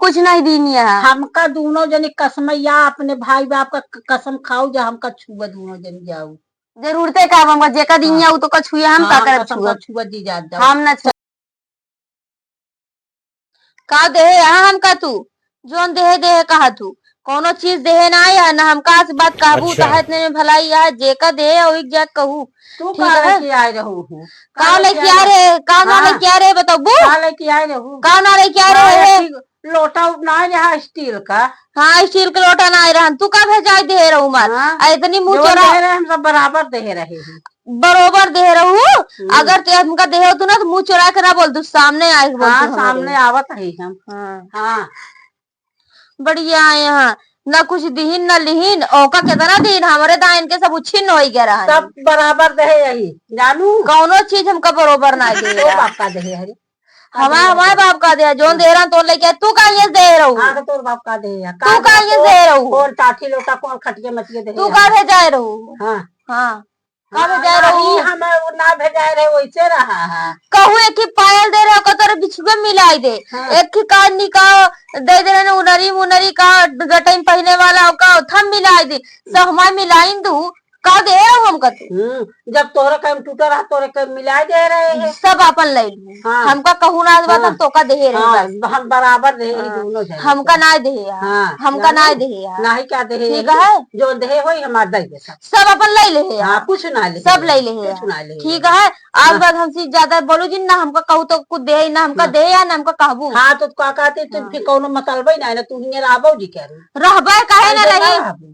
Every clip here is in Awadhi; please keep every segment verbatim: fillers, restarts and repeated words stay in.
कुछ नहीं दीनी है। हमका दूनो जनी कसमैया अपने भाई बाप का क-, कसम खाऊ जा, हमका छुआ दूनो जनी जाऊ। जरूरते का बा हमका, जेका दीनी हाँ। है, उ तो का छुए, हम का हाँ, करब कसम छुआ? का छुआ जी जात जाऊ। हम ना छुआ। का देहे यहाँ हमका तू? जौन देहे देहे कहा तू, कौनो चीज देहे ना आया, ना हमका आज बात कहबू, अच्छा। तहा इतने में भलाई है, जेका देहे ओही जा कहू। तू ठीक का है? लेके आए रहू हूँ? का का लेके लेके आए आए रहे? का ना हाँ। लेके आए रहे, बताबू? का लेके आए रहू? का ना लेके आए रहे हाँ, है? एक लोटा उठना है यहाँ स्टील का। हाँ, स्टील के लोटा ना आए रहन। तू का भेजाए देहे रहू मार? हाँ। आ इतनी मुँह जवन चोरा देहे रहे, हम सब बराबर देहे रहे हैं। बरोबर देहे रहू। हम्म। अगर ते हमका देहे होतू ना, तो मुँह चोरा के ना बोल, तू सामने आए के बोल हाँ, तू हमरे। सामने आवत है हम। हाँ। हाँ। बढ़िया है यहाँ, ना कुछ दिहिन, ना लिहिन, ओका केतना दिन, हमरे दाइन के सब उछिन्न होई गया रहा। सब बराबर देहे यही, जानू। कौनो चीज हमका बरोबर ना दे तो रहा। बाप का देहे हरी। हमार, हमार बाप का देहे, जौन हाँ। दे रहा तो लेके, तू का ये दे रहू? हाँ, तो तोर बाप का देहे है? तू का का ये देहे दे रहू? कौन टाठी लोटा, कौन खटिया मटिया देहे तू है? का भेजाए रहू? हाँ। हाँ। का हाँ, भेजाए नहीं, रहू? हम वो ना भेजाए रहे, वैसे रहा है। कहू एक ही पायल दे रहे, ओकर तोरे बिछुए मिलाई दे। हाँ। एक ही कान निका दे दे रहे, उनरी मुनरी का गटई में पहिने वाला, ओका थम मिलाई दे। सब हमार मिलाइन दू, का दे रहू हमका तू? हम्म, जब तोहरे कम टूटा रहा, तोहरे कम मिलाई दे रहे हैं। सब अपन ले लू। हाँ। हमका कहू ना, आज बात हाँ। हम तोका दे रहे हाँ, बस। हम बराबर दे रहे हाँ। दोनों जने हमका के। ना दे है। हाँ, हमका ना ना दे। दे है। नाही का दे है ठीक यही? है? जो दे होई हमार दे दे सब। सब अपन ले ले है हाँ, यार। कुछ ना ले सब है। ले ले है कुछ यार। ना ले ठीक है। है, आज हाँ। बाद हमसे ज्यादा बोलू जिन, ना हमका कहू तो कुछ दे, ना हमका हाँ। दे या ना हमका कहबू। हाँ, तो का कहते तुम हाँ। फिर कौनो मतलब ही ना है, ना तू हियाँ रहबो जी करू। रहबे काहे ना अरे, रही? रहबू।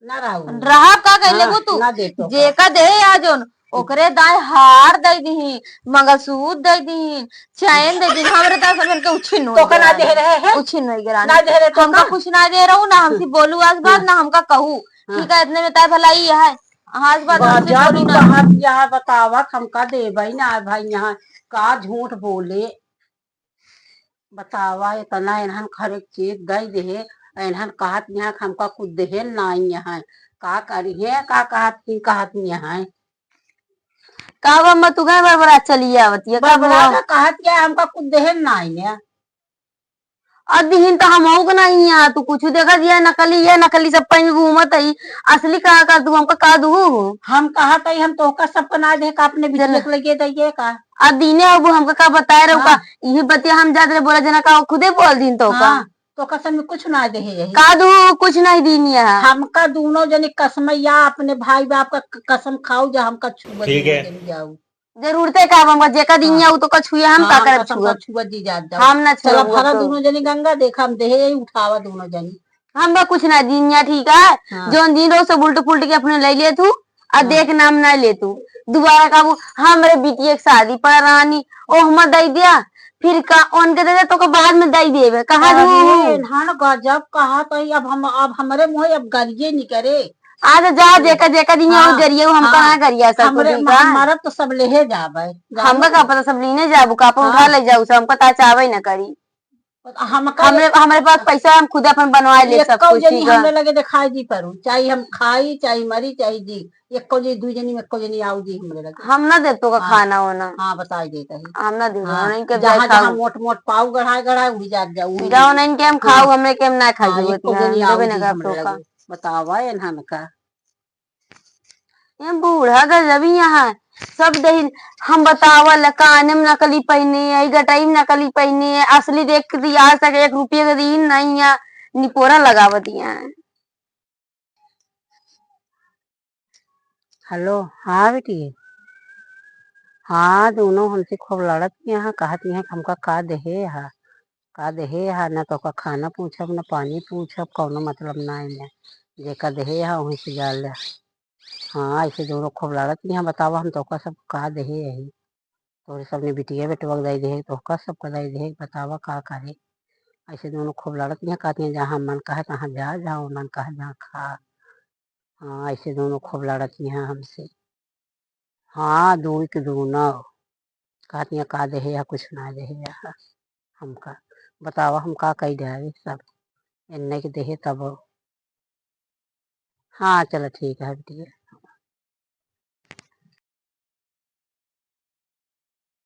ना रहू। रहब का कह हाँ, लेबू तू? ना दे तो का। जेका दे या जोन, ओकरे दाएं हार दे दीही, मंगलसूत्र दे दीही, चैन दे दीही, हमरे दाएं सब इनके उछिन हो तोका ना जाए। दे रहे हैं? उछिन हो गए रानी। ना दे रहे तो हमका का? कुछ ना दे रहू, ना हमसे बोलू आज बात, हाँ। ना हमका कहू। हाँ। ठीक है, इतने में ताय भलाई है। आज बात हमसे गजब बोलू ना। कहत या बतावत हमका देबे ना भाई, यहाँ का झूठ बोले। बतावा, इतना इन्हन खरे चीज दई देहे, इन्हन कहत यहाँ कि हमका कुछ देहे नाई यहाँ। का करी है, का कहत की कहत यहाँ। का बा, अम्मा, तू काहे बड़बड़ा चली आवत है? का बड़बड़ा हुआ? का कहत क्या, हमका कुछ देहे नाई है। अब दिहिन तो हम हो के नहीं है, तू कुछ देखत है, नकली है, नकली सब पहन घूमत है, असली का, का तू हमका का दू? हम कहत है, हम तोहका सबका ना देहे, का अपने बिटिया चल। के लगे दइए का? आ दीने अब हमका का बताए रहो का? हाँ। इही बतिया हम जात रहे बोला जना का, खुदे बोल दीन तो का? हाँ, तो कसम में कुछ ना देहे यही। का दू, कुछ नहीं दीन यहाँ। हमका दूनो जने कसमैया अपने भाई बाप का क-, कसम खाऊ जा हमका छुआ ठीक है। दूनो जने जाऊ। जरूरते का बा हमका, जेका दीन हाँ। यहाँ उ तो का छुए, हम हाँ, का हम करब कसम छुआ? का छुआ जी जात जाऊ। हम ना चला छुआ भरा तो। दूनो जने गंगा देखा हम देहे यही उठावा दूनो जने। हम बा कुछ ना दीन यहाँ, ठीक है? हाँ। जौन दीन रहो सब उल्ट पुल्ट के अपने ले ले तू। आ हाँ। देख नाम ना ले तू। दोबारा कहबू, "हमरे बिटिया के शादी पड़ा रानी, ओ हमर दई दिया।" फिर का, उनके दे दे, तोके बाद में दई देबे। कहाँ अरे, दू? एन्हन गजब कहत है, अब हम, अब हमरे मुँहे अब गरिये निकरे। आज जा, जेका, जेका दिन हाँ, और गरिये, हम हाँ। कहाँ गरिया सब हमरे, कुछ का? हमारा तो सब लेहे जाबे। हमका का पता, सब लीने जाबू, का अपन उठा हाँ। ले जाऊ, सब हमका ता चाहबे न करी। हमका हमरे, हमरे पास पैसा, हम खुद अपन बनवा ले सब एक्को कुछ, जनी ठीक है? हमरे लगे दिखाई दी परू, चाहे हम खाई, चाहे मरी, चाहे जी, एक्को जनी, दुई जनी में एक्को जनी आऊ जी हमरे लगे। हम ना देब तोका हाँ। खाना वाना। हाँ, बताई देत है। हम ना देब, हाँ। उन्हीं के जहाँ, जाए जहाँ खाऊ। मोट, मोट पाऊ गढ़ाए, गढ़ाए उड़ी जात जाऊ, उड़ी जाओ, जात। उन्हीं के हम हाँ। खाऊ, हमरे के हम ना खाई हाँ, देबो, एक्को जनी आऊ देबे ना जी करब हमरे तोका। लगे। बतावा एन्हन का। ये बूढ़ा गजब ही यहाँ, सब दही हम बतावल, काने में नकली पहिने है, गटई में नकली पहिने है, असली देख के तो आज तक एक रुपये के दीन नहीं है, निपोरा लगावत यहाँ। हेलो, हाँ बेटी, हाँ दोनों हमसे खूब लड़त यहाँ, कहत यहाँ हमका का देहे हा, का देहे हा, ना तो का खाना पूछब, ना पानी पूछब, कौनो मतलब ना है। जेका देहे हा, वहीं से जा ले। हाँ, ऐसे दोनों खूब लड़त यहाँ, बतावा हम तोका सब का देहे यही। तोरे सबने बिटिया बेटवा के दई देहे, तोहका सबका दई देहे, बतावा का करे। ऐसे दोनों खूब लड़त यहाँ, कहती हैं, "जहाँ मन कहे तहाँ जा, जहाँ मन कहे जहाँ खा।" हाँ, ऐसे दोनों खूब लड़त यहाँ हमसे। हाँ, दूर के दूनौ। कहत हियाँ का देहे या कुछ ना देहे या हमका। बतावा हम का कई जाए सब। एन्ने के देहे तब। हाँ, चला ठीक है बिटिया।